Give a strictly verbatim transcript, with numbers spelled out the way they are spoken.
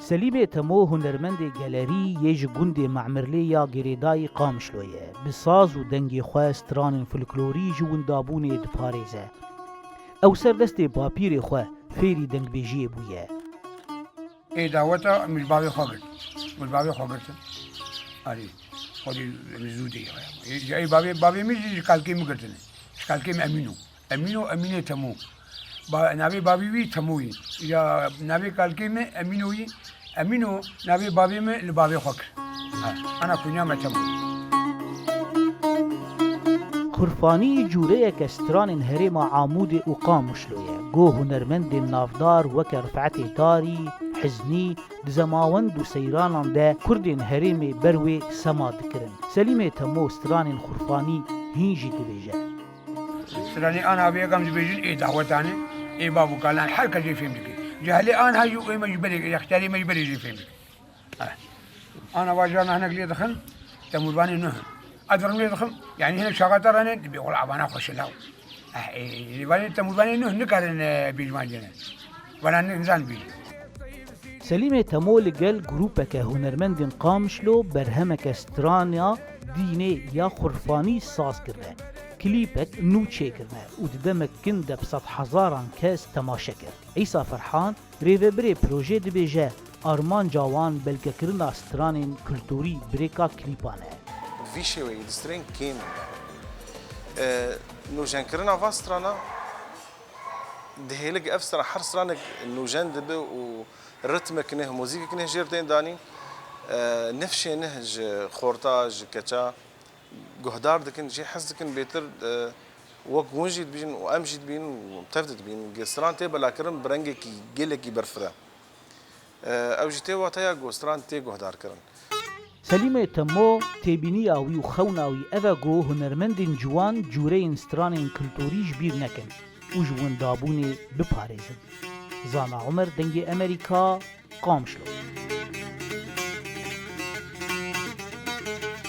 Selîmê Temo hunermendê gelerî yê ji gundê Memirlê ya Girêdayî Qamişlo ye. Bi saz û dengê xwe stranên folklorî ji windabûnê diparêze. Ew ser destê bapîrê xwe fêrî dengbêjiyê bûye. Ê daweta min ji bavê xwe girt. Min ji bavê xwe girtin. Arî, xwedî min zû dê ya. Ê, ê bavê, bavê min jî ji kalkê min girtine. Ji kalkê min Emîno. Emîno, Emînê Temo. Ba, navê bavî wî Temo yî. Ya navê kalkê min Emîno yî. Emîno navê bavê min li bavê xwe kir. Ha, ana kunya me Temo. Xurfanî cûreyeke stranên herêma Amûdê û Qamişlo ye. Go hunermendên navdar weke Rifetê Tarî, Hiznî, di zemawend û seyranan de kurdên herêmê ber wê sema dikirin. Selîmê Temo stranên xurfanî hîn jî dibêje. Stranê ana vê yekam dibêjin ê dawetane, ê bav û kalan her kes jê fêm dike. Cehlê an ha jî ê me ji berê, extiyarê me ji berê jê fêm dike. Eh. Ana va carna hinek lê dixin, temûrvanê nuh in. Ez dirim lê dixim, yanî hinek şaxata rene, dibê wela avana xweşe law. Eh, ê, ê, vanê temûrvanê nuh nikarin, e, bêjman cene. Vana nizan bêjin. Selîmê Temo li gel grûpeke hunermendên Qamişlo berhemeke strana dînê ya xurfanî saz kirine. Klîpek nû çêkirine û di demek kin de bi sedhezaran kes temaşe kir. Îsa Ferhan, rêvebirê projê dibêje, armanca wan belkekirina stranên kulturî bi rêka klîpan e. Vî şêweyî di strên kêm in. E, nûjenkirina va strana dihêlik ev stran, her stranek nûjen dibe û ritmek neh, muzîkek neh jêr tên danîn. E, nifşê neh ji xorta, ji keça guhdar dikin, jê hez dikin bêtir, e, wek hûn jî dibînin û em jî dibînin û tev de dibînin. Stran tê belakirin bi rengekî gelekî berfireh. E, ew jî tê wateya ku stran tê guhdarkirin. Selîmê Temo, têbîniya wî û xewna wî ev e ku hunermendên ciwan cûreyên stranên kulturî ji bîr nekin û ji windabûnê biparêzin. Zana Omer, Dengê Emerîka, Qamişlo.